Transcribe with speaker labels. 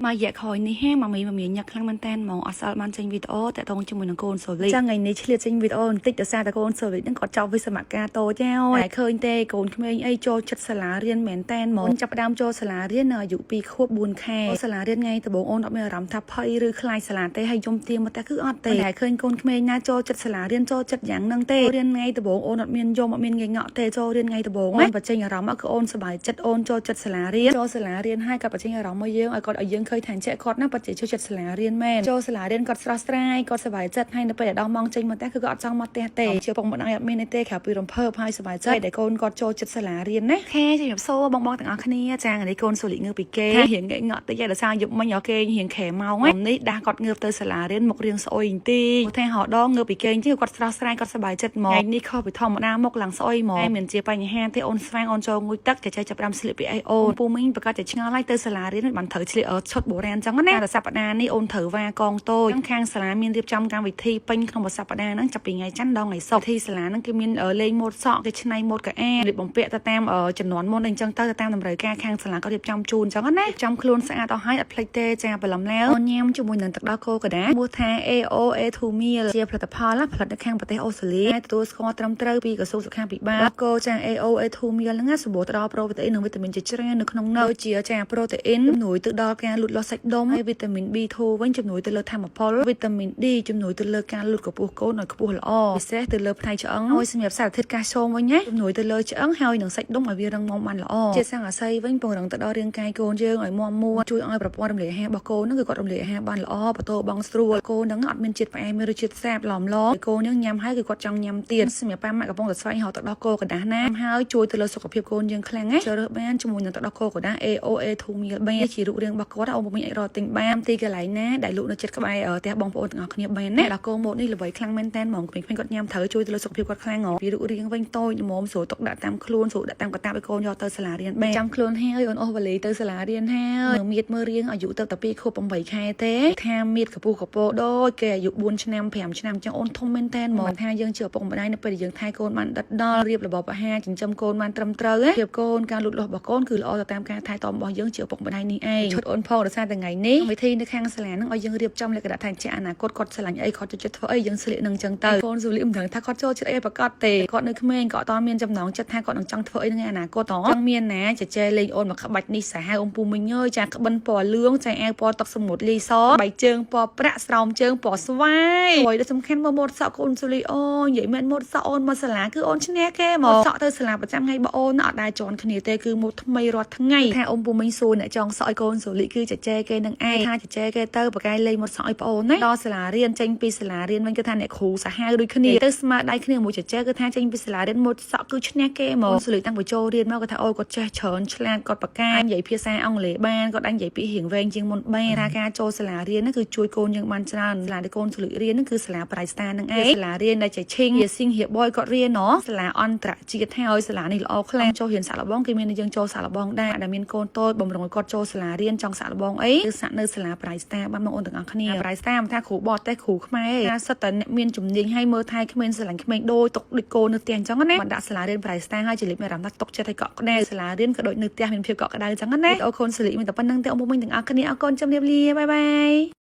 Speaker 1: មករយៈក្រោយនេះហេម៉ាមីម៉ាមីញឹកខ្លាំងមែនតើហ្មងអត់ស្អល់បានចេញវីដេអូតាក់ទងជាមួយនឹងកូនសូលីចឹងថ្ងៃនេះឆ្លៀតចេញវីដេអូបន្តិចដោយសារតែកូនសូលីហ្នឹងគាត់ចប់វិស្សមការតូចហើយតែឃើញទេកូនក្មេងអីចូលចិត្តសាលារៀនមែនតើហ្មងចាប់ផ្ដើមចូលសាលារៀននៅអាយុ2ខួប4ខែចូលសាលារៀនថ្ងៃដំបូងអូនអត់មានអារម្មណ៍ថាភ័យឬខ្លាចសាលាទេហើយយំទៀមមកតែគឺអត់ទេតែឃើញកូនក្មេងណាចូលចិត្តសាលារៀនចូលចិត្តយ៉ាងហ្នឹងទេរៀនថ្ងៃដំបូងអូនអត់មានយំអត់មានងាយងក់ទេចូលរៀនថ្ងៃដំបូងអូនបញ្ចេញអារម្មណ៍គឺអូនសប្បាយចិត្តអូនចូលចិត្តសាលារៀនចូលសាលារៀនហើយគាត់បញ្ចេញអារម្មណ៍មកយើងឲ្យគាត់ឲ្យយើងឃើញថាចេះគាត់ណាពិតជាចូលចិត្តសាលារៀនមែនចូលសាលារៀនគាត់ស្រស់ស្រាយគាត់សប្បាយចិត្តហើយនៅពេលដែលដល់ម៉ោងចេញមកផ្ទះគឺគាត់អត់ចង់មកផ្ទះទេជាពុកម្ដាយអត់មានទេក្រៅពីរំភើបហើយសប្បាយចិត្តដែលកូនគាត់ចូលចិត្តសាលារៀនណាខេជំរាបសួរបងបងទាំងអស់គ្នាចាថ្ងៃនេះកូនសូលីងើបពីគេរៀងងាកងក់តិចហើយដោយសារយប់មិញឲ្យគេរៀងខែម៉ោងនេះដាស់គាត់ងើបទៅសាលារៀនមករៀងស្អុយបន្តិចថាហៅដងងើបពីគេអញ្ចឹងគាត់ស្រស់ស្រាយគាត់សប្បាយចិត្តហ្មងថ្ងៃនេះខុសពីធម្មតាមុខឡើងស្អុយហ្មងតែមានជាបញ្ហាទេអូនស្វាងអូនចូលងូតទឹកចេះចេះចាប់ផ្ដើមស្លៀកពីអីអូនពូមីងប្រកាសជាឆ្ងល់ហើយទៅសាលារៀនមិនបានត្រូវស្លៀកឈុតបុរាណអញ្ចឹងណាតែសប្តាហ៍នេះអូនត្រូវវ៉ាកងតូចខាងសាលាមានរៀបចំកម្មវិធីពេញក្នុងមួយសប្តាហ៍ហ្នឹងចាប់ពីថ្ងៃច័ន្ទដល់ថ្ងៃសុក្រពិធីសាលាហ្នឹងគេមានលេងម៉ូតសក់គេច្នៃម៉ូតកៅអៅរៀបបំពាក់ទៅតាមចំនួនមុនអីចឹងទៅទៅតាមតម្រូវការខាងសាលាក៏រៀបចំជូនអញ្ចឹងណាចំខ្លួនស្អាតអស់ហើយអត់ភ្លេចទេចាព្រលឹមឡើងអូនញ៉ាំជាមួយនឹងទឹកដោះគោកដាឈ្មោះថា AOA2 meal ជាផលិតផលផលិតនៅខាងប្រទេសអូស្ត្រាលីហើយទទួលស្គាល់ត្រឹមត្រូវពីក្រសួងសុខាភិបាលគោចា AOA2 meal ហ្នឹងសម្បូរទៅដល់ប្រូតេអ៊ីននិងវីតាមីនជាច្រើននៅក្នុងនោះដូចជាចាប្រូតេអ៊ីនជំនួយទៅដល់ការលូតលាស់សាច់ដុំហើយវីតាមីន B2 វិញជំនួយទៅលើធម៌ពលវីតាមីន D ជំនួយទៅលើការលូតកម្ពស់កូនឲ្យខ្ពស់ល្អពិសេសទៅលើផ្នែកឆ្អឹងហើយសម្រាប់សារធាតុកាល់ស្យូមវិញណាជំនួយទៅលើឆ្អឹងហើយនិងសាច់ដុំឲ្យវារឹងមាំបានល្អជាតិស័ង្កសីវិញពង្រឹងទៅដល់រាងកាយកូនយើងឲ្យមាំមួនជួយឲ្យប្រព័ន្ធរំលាយអាហាររបស់កូនហ្នឹងគឺគាត់រំលាយអាហារបានល្អបន្ទោបងស្រួលកូនហ្នឹងអត់មានជាតិផ្អែមឬជាតិសាបឡំឡកូនហ្នឹងញ៉ាំហើយគឺគាត់ចង់ញ៉ាំទៀតសម្រាប់ប៉ាម៉ាក់កំពុងតែស្វែងរកទឹកដោះគោក្រដាសណាហើយជួយទៅលើសុខភាពកូនយើងខ្លាំងណាជ្រើសរើសបានជាមួយនឹងទឹកដោះគោក្រដាស AOA2 meal បានជារូបរាងរបស់គាត់អូនពុំអាចរកទិញបានទីកន្លែងណាដែលលក់នៅជិតក្បែរផ្ទះបងប្អូនទាំងអស់គ្នាបានណាដល់គោម៉ូតនេះល្បីខ្លាំងមែនតើហ្មងក្មេងៗគាត់ញ៉ាំត្រូវជួយទៅលើសុខភាពគាត់ខ្លាំងហ៎ពីរូបរាងវិញតូចល្មមស្រួលទុកដាក់តាមខ្លួនស្រួលដាក់តាមកតាបឲ្យកូនយកទៅសាលារៀនបានចាំខ្លួនហើយអូនអូសវលីទៅសាលារៀនហើយមើលមៀតមើលរាងអាយុទៅតែ2ខួប8ខែទេថាមៀតកពុះកពោដូចគេអាយុ4ឆ្នាំ5ឆ្នាំចឹងអូនធំមែនតើហ្មងថាយើងជាឪពុកម្ដាយនៅពេលដែលយើងថែកូនបានដិតដល់រៀបរបបអាហារចិញ្ចឹមកូនបានត្រឹមត្រូវភាពកូនការលូតលាស់របស់កូនគឺល្អទៅតាមការថែទាំរបស់យើងជាឪពុកម្ដាយនេះឯងឈុតអូនផងដោយសារតែថ្ងៃនេះវិធីនៅខាងសាលាហ្នឹងឲ្យយើងរៀបចំលក្ខណៈថាជាអនាគតគាត់ស្រឡាញ់អីគាត់ចូលចិត្តធ្វើអីយើងស្លៀកនឹងចឹងទៅកូនសូលីមិនដឹងថាគាត់ចូលចិត្តអីប្រកាសទេគាត់នៅក្មេងក៏អត់មានចំណងចិត្តថាគាត់នឹងចង់ធ្វើអីនៅអនាគតចង់មានណាចចែលេងអូនមកក្បាច់នេះសាហាវអ៊ំពូមីងអើយចាក្បិនពណ៌លឿងចាអាវពណ៌ទឹកសមុទ្រលីសបៃជើងពណ៌ប្រាក់ស្រោមជើងពណ៌ស្វាយហើយដែលសំខាន់មកម៉ូតសក់កូនសូលីអូនិយាយមែនម៉ូតសក់អូនមកសាលាគឺអូនឈ្នះគេមកសក់ទៅសាលាប្រចាំថ្ងៃបើអូនអត់ដែរជន់គ្នាទេគឺម៉ូតថ្មីរាល់ថ្ងៃថាអ៊ំពូមីងសួរអ្នកចង់សក់ឲ្យកូនសូលីគឺចចែគេនឹងឯងថាចចែគេទៅបកែលេងម៉ូតសក់ឲ្យប្អូនណាដល់សាលារៀនចេញពីសាលារៀនវិញគឺថាអ្នកគ្រូសាហាវដូចគ្នាទៅស្មើដៃគ្នាមួយចចែគឺថាចេញពីសាលារៀនម៉ូតសក់គឺឈ្នះគេមកសូលីតាំងពីចូលរៀនមកគឺថាអូគាត់ចេះច្រើនឆ្លាតគាត់បកែនិយាយភាសាអង់គ្លេសបានគាត់ដាញ់និយាយពីរៀងវែងជាងមុនបានថាការចូលសាលារៀនហ្នឹងគឺជួយកូនយើងបានច្រើនសាលាដែលកូនសូលីរៀនហ្នឹងគឺសាលា Bright Star ហ្នឹងឯងសាលារៀនដែលចេះឈិងហៀស៊ីងហៀបយគាត់រៀនណសាលាអន្តរជាតិហើយសាលានេះល្អខ្លាំងចូលរៀនសាកល្បងគេមានយើងចូលសាកល្បងដែរដែលមានកូនតូចបំរុងឲ្យគាត់ចូលសាលារៀនចង់សាកល្បងអីគឺសាក់នៅសាលា Bright Star បានបងប្អូនទាំងអស់គ្នា Bright Star មិនថាគ្រូបរទេសគ្រូខ្មែរថាសិតតែអ្នកមានជំនាញឲ្យមើលថែក្មេងស្រឡាញ់ក្មេងដូចទុកដូចកូននៅផ្ទះអញ្ចឹងណាបានដាក់សាលារៀន Bright Star ឲ្យជាលិចមានអារម្មណ៍ថាទុកចិត្តឲ្យកក់ក្ដៅសាលារៀនក៏ដូចនៅផ្ទះមានភាពកក់ក្ដៅអញ្ចឹងណាអូខូនសលីមានតែប៉ុណ្្នឹងទេអ៊ំពុំទាំងអស់គ្នាអរគុណជំរាបលា bye bye.